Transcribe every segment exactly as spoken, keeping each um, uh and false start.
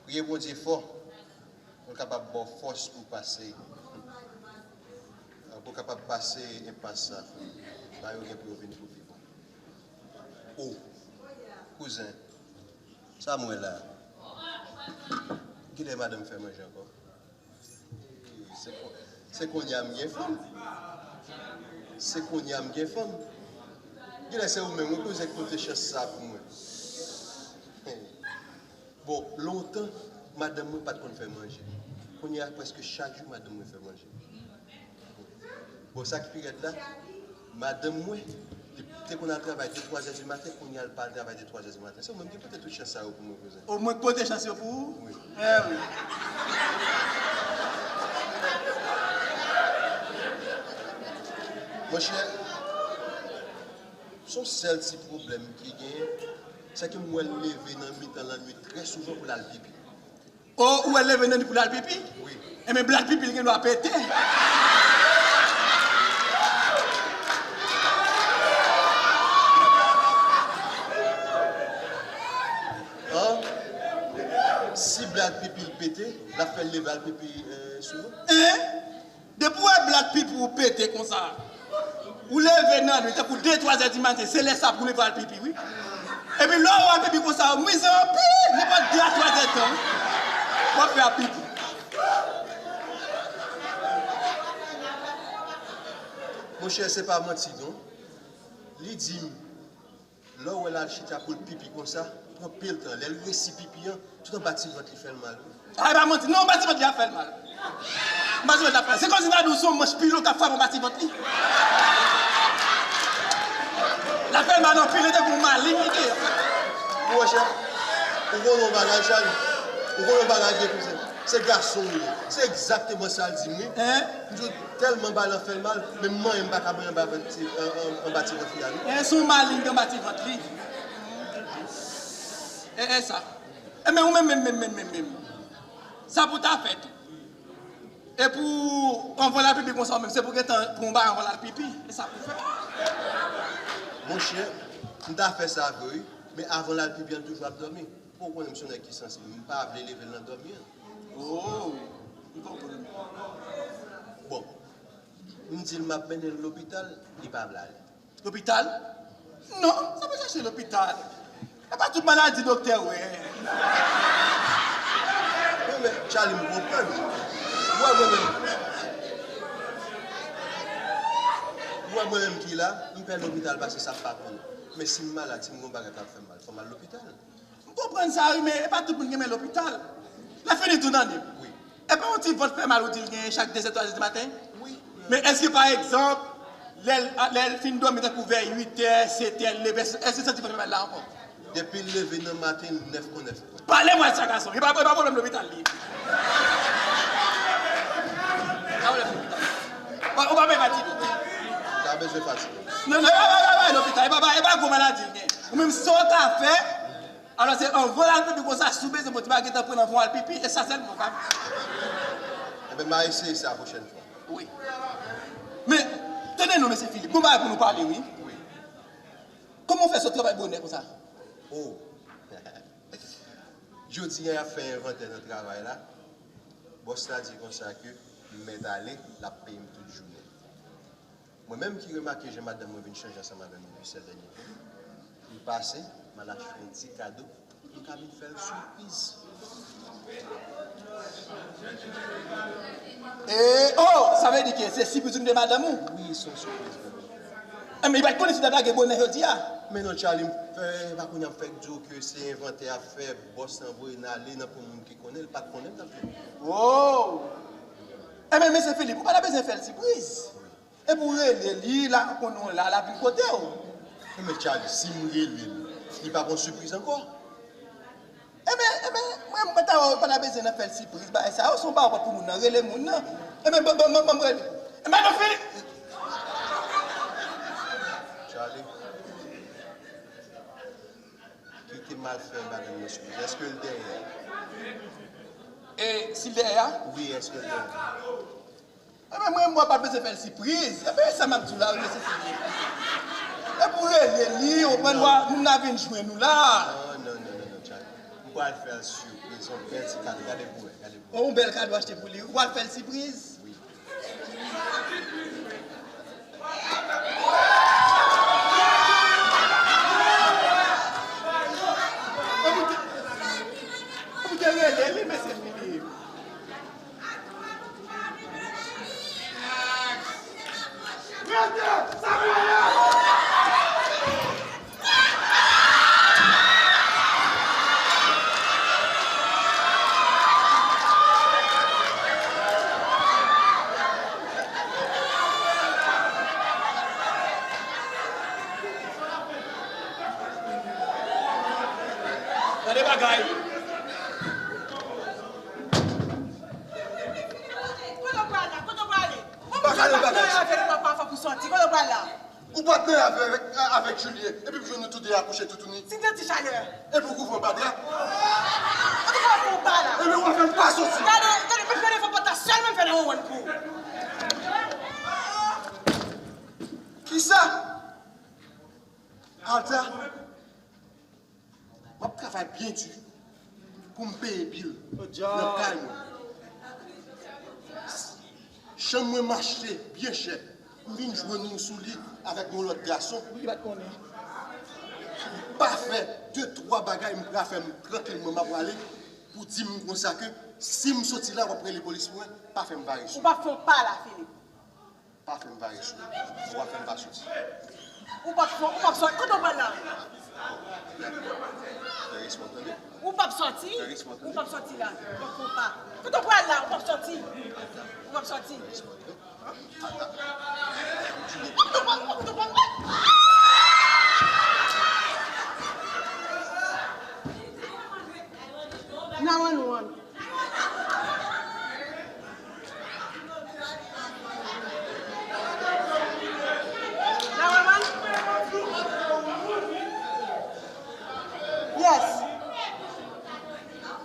Priye Bondye fò pou l kapab ba w fòs pou w pase, pou w kapab pase enpas sa. Ba yo gen pou yo vin pou vivan. O, kouzen, sa m wè la a? Kilè madanm fè manje ankò? Se kon- se kounye a m gen fanm. Se kounye a m gen fanm. Genlè se ou menm wi kouzen ki pote chans sa pou mwen. Bon, lontan, madanm mwen pa t konn fè manje. Kounye a, prèske chak jou, madanm mwen fè manje. Bon, sa ki pi rèd la, madanm mwen, li te konn al travay de twa zè di maten, kounye a, li pa al travay de twa zè di maten. Se ou menm ki pote tout chans sa yo pou mwen, kouzen. Ou mwen ki pote chans yo pou ou? Wi. Eh wi. Monchè, se yon sèl ti pwoblèm ki genyen, se ke m wè l leve nan mitan lannwit trè souvan pou l al pipi. O, ou wè l leve nan nuit pou l al pipi? Wi. Enben, blad pipi l gen dwa pete. An, si blad pipi l pete, l ap fè l leve al pipi, eh, souvan? Hein? Depi w wè blad pipi w pete konsa, ou leve nan nuit, tankou de, twa zè di maten, se lè sa pou w leve al pipi, wi. Epi lè w al pipi konsa, ou mize anpil, nenpòt de a twa zè tan, wi. W ap fè ap pipi. Monchè, se pa manti, non. Li di m, lè w wè l al chita pou l pipi konsa, pran pil tan. Lè l resi pipi an, tout anba ti vant li fè l mal, wi. A, e pa manti. Non, anba ti vant li ap fè l mal. Anba ti vant li ap fè l mal. Se kòmsi m ta di w se yon manch pilon k ap frape anba ti vant li. L ap fè l mal anpil, li tankou yon maleng li ye. Monchè, ou konnen yon bagay, Charles? Ou konnen yon bagay, vye kouzen? Se gason ou ye. Se egzakteman sa l di m, wi. Hein? M di w tèlman bagay lan fè l mal, menm manyen m pa ka manyen anba ti, an, an, anba ti vant li a, non. Hein, se yon maleng anba ti vant li. E, e sa. E men ou menm, menm, menm, menm, menm, menm. Sa pou ta fè tou. E pou anvan l al pipi konsa ou menm, se pou gentan pran yon bagay anvan l al pipi. E sa pou fè. Monchè, m ta fè sa vre, wi. Men avan l al pipi an, l toujou ap dòmi. Bon, ou konnen m se yon nèg ki sansib, m pa vle leve l nan dòmi an. Oh, m konprann. Bon, m di l m ap mennen l lopital, li pa vle ale. Lopital? Non, sa pa chache lopital. E pa tout maladi doktè wè. Wi, men, Charlie, m konprann. Ou wè mwen menm. Ou wè mwen menm ki la, m pè lopital pase sa m pa konnen. Men si m malad, si m gen yon bagay k ap fè m mal, fò m al lopital. M konprann sa wi, men e pa tout moun ki renmen lopital. Lè fini tou tande. Wi. E pa yon ti vant fè mal ou di l genyen chak de zè, twa zè di maten? Wi. Men èske pa egzanp, lè l, lè l fin dòmi tankou vè uit è, sèt è, l leve, èske l santi vant fè mal la ankò? Depi l leve nan maten, nèf kon nèf pwen. Pale mwen sa gason, e pa, e pa pwoblèm lopital li ye. E pa pwoblèm lopital. Ou pa, ou pa bezwen fatige. Ou pa bezwen fatige. Non, non, e pa, e pa, e pa lopital, e pa, e pa gwo maladi l gen. Ou menm sa w ka fè, alò se anvan l al pipi konsa, si w bezwen pran ti bagay gentan pran l anvan w al pipi, e sa sèlman w ka fè. Enben, m a eseye sa pwochèn fwa. Wi. Men, tande non, mesye Philippe, gon bagay pou nou pale, wi. Wi. Kòman w fè sot travay bonè konsa? Oh. Jodi a, y ap fè envantè nan travay la. Bòs la di konsa ke m mèt ale, l ap peye m tout jounen. Mwen menm ki remake jan madanm mwen vin chanje ansanm avè m depi sèt dènye jou, m pase, m al achte yon ti kado pou m ka vin fè l sipriz. E, oh, sa vle di ke se sipriz ou te madanm ou? Wi, se yon sipriz mwen. Enben, li pa t konnen si w t ap lage bonè jodi a. Men non, Charlie, m fè, pa kounye a m fèk di w ke se envantè y ap fè, bòs lan voye n ale nan pran moun ki konnen, li pa t konnen m t ap fè. Oh! Enben, mesye Philippe, ou pa ta bezwen fè l sipriz. Epi w rele li, l a konnen w la, l a vin kote w. Men Charlie, si m rele l, li pa pran sipriz ankò? Enben, enben, mwen, m pa ta, pa ta bezwen nan fè l sipriz, bagay sa yo, se yon bagay pou moun nan, rele moun nan. Enben, ban, ban, ban, ban m rele. Enben, nou fini. Charlie, kite m al fè madanm mwen sipriz. Èske l dèyè? E, si l dèyè a? Wi, èske l dèyè? Enben, mwen, mwen pa bezwen fè l sipriz. Enben, sa m ap di w la, wi, mesye Philippe. Epi w rele li, w konprann, w a, moun nan vin jwenn ou la. Non, non, non, non, non, Charlie. M Pral fè l sipriz, yon bèl ti kado. Gade pou wè, gade pou wè. Yon bèl kado achte pou li. Ou pral fè l sipriz? Wi. Ou te, ou te rele li, mesye Filip. Gade bagay. Kote w prale la? Kote w prale? Ou pa ka nan bagay sa. Ou pa nan afè pou soti. Kote w prale la? Ou pa t nan afè avèk, avèk Julie, epi pou jwenn nou toude akouche toutouni. Site ti chalè. Epi w kouvri anba dra. Ou te konn fè w pa la. Epi w ap fè m pa soti. Gade, gade, mwen fè defo pòt la sèlman, m fè nan wonwonn pou. Kisa? Alta? M ap travay byen di pou m peye bil nan kay mwen. Chanm mwen m achte byen chè. M vin jwenn ou sou li avèk yon lòt gason. Wi, li pa t konnen. Pa fè de twa bagay m pral fè m trankil mwen m ap prale pou di m konsa ke si m soti la w ap rele polis pou mwen. Pa fè m vare sou. Ou p ap fè yon pa la, Filip. Pa fè m vare sou ou. Ou pa fè m pa soti. Ou p ap fè, ou p ap soti. Kote w pral la? Fè respè w tande. Ou p ap soti. Fè respè w tande. Ou p ap soti la. Ou p ap fè pa. Kote w pral la? Ou p ap soti. Ou p ap soti. Kote w pral, kote w pral? Nine one one. Nine one one? Yes.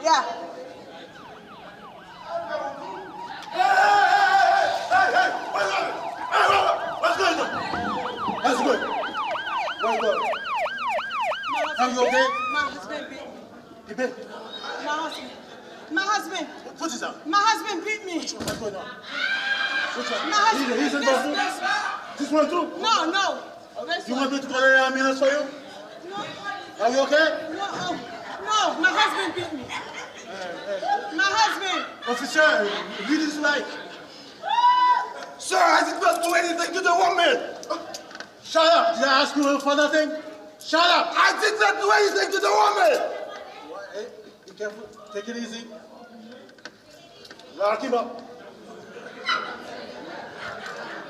Yeah. What's going on? What's going on? Are you okay? My husband beat me. He beat? My husband. My husband. What is that? My husband beat me. What's going on? What's that? My husband. He, he's involved too? This one too? No, no. You want me to call an ambulance for you? No. Are you okay? No, um, no, my husband beat me. My husband. Officer, lead his life. Sir, I did not do anything to the woman. Shut up! Did I ask you for nothing? Shut up! I did not do anything to the woman. Hey, be careful. Take it easy. Lock him up.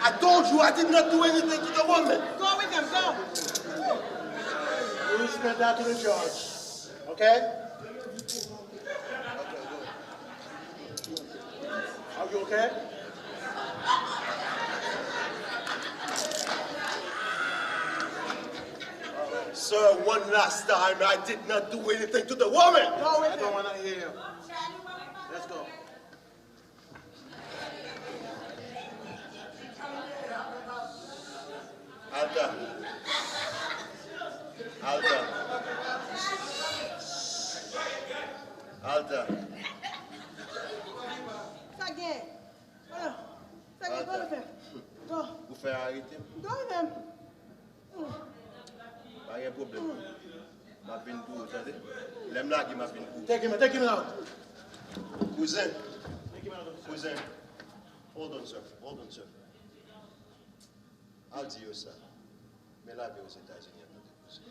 I told you I did not do anything to the woman. Go with him, go. You respect that to the judge, okay? Are you okay? Sir, one last time, I did not do anything to the woman. Go with him. I don't wanna hear you. Let's go. Alta. Alta. Alta. Sa gen? Sa gen? Alta. Ou fè arete m? Pa gen pwoblèm. M ap vin pou ou, tande? Lè m lage, m ap vin pou ou. Take him, take him out. Kouzen. Take him out. Kouzen. Hold on, sir. Hold on, sir. Al di yo sa. Men lave Ozetazini an, tande, kouzen.